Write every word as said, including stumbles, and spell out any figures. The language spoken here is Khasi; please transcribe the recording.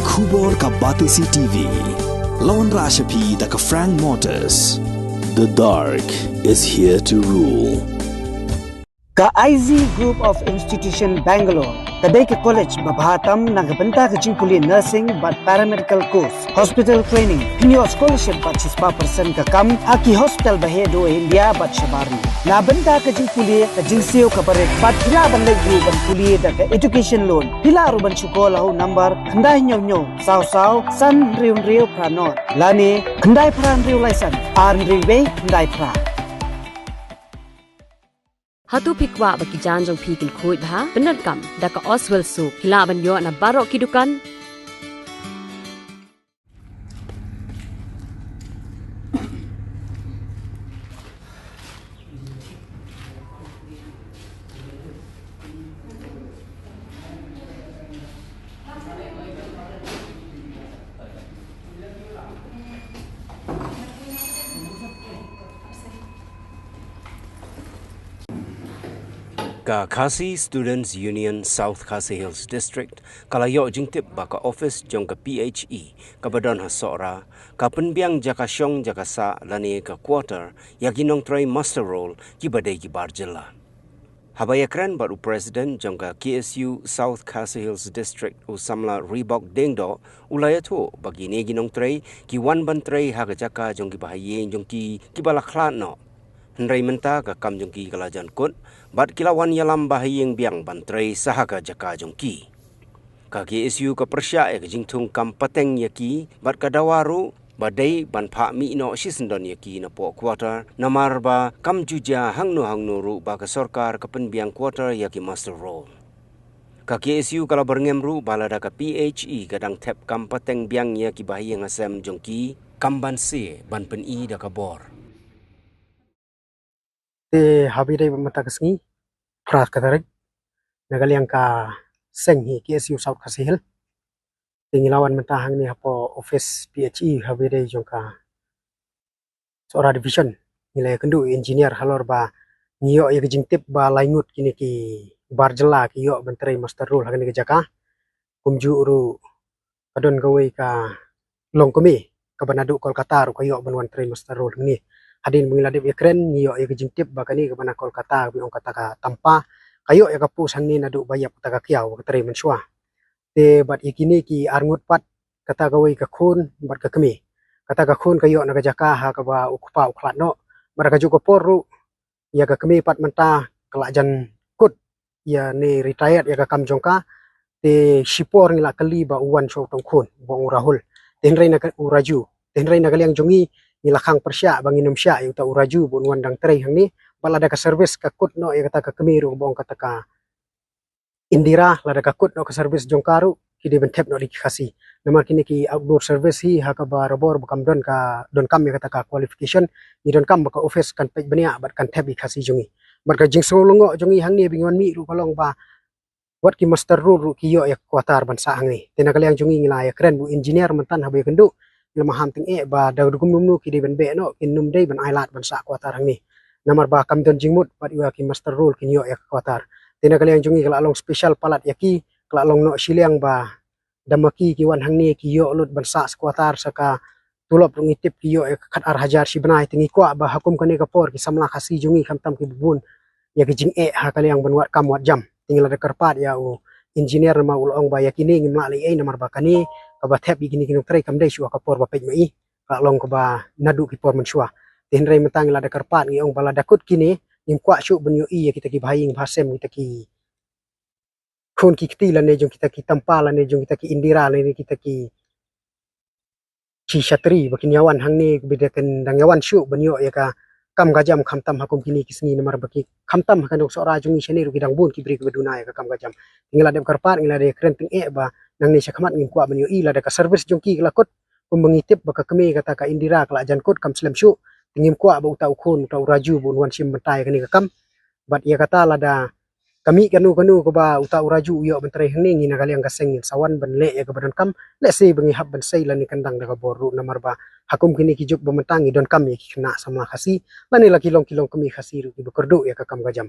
Khubor ka Batesi T V. Lawan Rashapi da ka Frank Motors. The dark is here to rule. Ka I Z Group of Institution Bangalore ka dei ka college ba bha tam na ka bynta ka jingpule nursing bad paramedical course, hospital training, pynïoh scholarship bad shispah percent ka kam ha ki hospital ba heh duh ha India bad shabar. Na bynta ka jingpule ka jingsiew ka barit bad phi lah ban leit ruh ban pule da ka education loan. Phi lah ruh ban shu call ha u number khyndai hynñiew hynñiew saw saw san hynriew hynriew phra nod lane khyndai phra hynriew lai san ar hynriew wei khyndai phra. Hato phi kwah ba ki jaiñ jong phi kin khuid bha? Pyndonkam da ka Oswell Soap. Phi lah ban ïoh na baroh ki dukan. Ka Khasi Students Union South Khasi Hills District ka la ïoh jingtip ba ka office jong ka P H E kaba don ha Sohra ka pynbiang jaka shong jaka sah lane ka quarter ïa ki nongtrei muster roll kiba dei ki bar jylla. Haba ïakren bad u president jong ka K S U South Khasi Hills District u samla Reebok Diengdoh u la ïathuh ba kine ki nongtrei ki wan ban trei ha ka jaka jong kiba ha ïing jong ki kiba la khlad noh. Hynrei mynta ka kam jong ki ka la jan kut bad ki la wan ïalam ba ha ïing biang ban trei sha ka jaka jong ki. Ka K S U ka pyrshah ïa ka jingthung kam pateng ïa ki bad ka dawa ruh ba dei ban phah mih noh shisyndon ïa ki napoh quarter namar ba kam ju jia hangno hangno ruh ba ka sorkar ka pynbiang quarter ïa ki muster roll. Ka K S U ka la byrngem ruh ba lada ka P H E ka dang thep kam pateng biang ïa kiba ha ïing ha sem jong ki kam ban sie ban pyni da ka bor. Te haba ïadei bad mynta ka sngi phra ka tarik na ka liang ka seng hi K S U South Khasi Hills. Te ngi la wan mynta hangne hapoh office P H E haba ïadei jong ka Sohra Division. Ngi la ïakynduh engineer halor ba ngi ïoh ïa ka jingtip ba lai ngut kine ki bar jylla ki ïoh ban trei muster roll ha kane ka jaka. Kumjuh ruh ka don kawei ka longkmie kaba naduh Kolkata ruh ka ïoh ban wan trei muster roll hangne. Hadien ba ngi la dep ïakren ngi ïoh ïa ka jingtip ba kane kaba na Kolkata kaba ong kata ka Tampa ka ïoh ïa ka post hangne naduh ba ïap kata ka kiaw ba ka trei mynshuwa. Te bad ïa kine ki arngut pat kata kawei ka khun bad ka kmie. Kata ka khun ka ïoh na ka jaka ha kaba u kpa u khlad noh. Bad ka juh ka por ruh ïa ka kmie pat mynta ka la jan kut ïa ne retired ïa ka kam jong ka. Te shipor ngi la kylli ba u wan shuh tong khun ba u Rahul. Te hynrei na ka u Raju. Te hynrei na ka liang jong ngi ngi la khang pyrshah ba ngin ym shah ïa uta u Raju ba un wan dang trei hangne. Ba lada ka service ka kut noh ïa kata ka kmie ruh ba ong kata ka Indira lada ka kut noh ka service jong ka ruh ki dei ban thep noh da ki Khasi. Namar kine ki outdoor service hi ha kaba barabor ba kam don ka donkam ïa kata ka qualification. Ngi donkam ba ka office kan peit bniah bad kan thep ïa ki Khasi jong ngi. Bad ka jingsngew lyngngoh jong ngi hangne ba ngi wan mih ruh ka long ba wat ki muster roll ruh ki ïoh ïa ka quarter ban sah hangne. Te na ka liang jong ngi ngi la ïakren bad u engineer mynta haba ïakynduh. Ngi la maham tyngeh ba da kumno kumno ki dei ban beh noh kin ym dei ban ailad ban sah quarter hangne. Namar ba kam don jingmut bad ïa ki muster roll kin ïoh ïa ka quarter. Te na ka liang jong ngi ka la long special palat ïa ki ka la long noh shiliang ba da ma ki ki wan hangne ki ïoh lut ban sah squatter sa ka tulop ruh ngi tip ki ïoh ïa ka khat ar hajar shi bnai. Te ngi kwah ba ha kum kane ka por ki samla Khasi jong ngi khamtam kiba bun ïa ka jingeh ha ka liang ban wad kam wad jam. Te ngi la da kyrpad ïa u engineer namar u la ong ba ïa kine ngim lah leh ei namar ba kane kaba thep ïa kine ki nongtrei kam dei shuh ha ka por ba peit ma i ka la long kaba naduh ki por mynshuwa. Te hynrei mynta ngi la da kyrpad ngi ong ba lada kut kine ngim kwah shuh ban ïohi ïa kita kiba ha ïing ba ha sem kita ki khun ki kti lane jong kita ki Tampa lane jong kita ki Indira lane kita ki Shatri ba kin ïawan hangne ba da kin dang ïawan shuh ban ïoh ïa ka kam ka jam khamtam ha kum kine ki sngi namar ba ki khamtam ha ka Sohra jong ngi shane ruh ki dang bun ki briew kiba duna ïa ka kam ka jam. Ngi la dep kyrpad ngi la dep kren tyngeh ba nangne shakhmat ngim kwah ban ïohi lada ka service jong ki ka la kut kumba ngi tip ba ka kmie kata ka Indira ka la jan kut kam slem shuh. Te ngim kwah ba uta u khun uta u Raju ba un wan shim bynta ïa kane ka kam. Bad ïa kata lada ka mih kano kano kaba uta u Raju u ïoh ban trei hangne ngi na ka liang ka seng ngin sa wan ban leh ïa kaba donkam. Lehse ba ngi hap ban sei lane kan dang da ka bor ruh namar ba ha kum kine ki juk ba mynta ngi donkam ïa ki khynnah samla Khasi lane la ki long ki longkmie Khasi ruh kiba kyrduh ïa ka kam ka jam.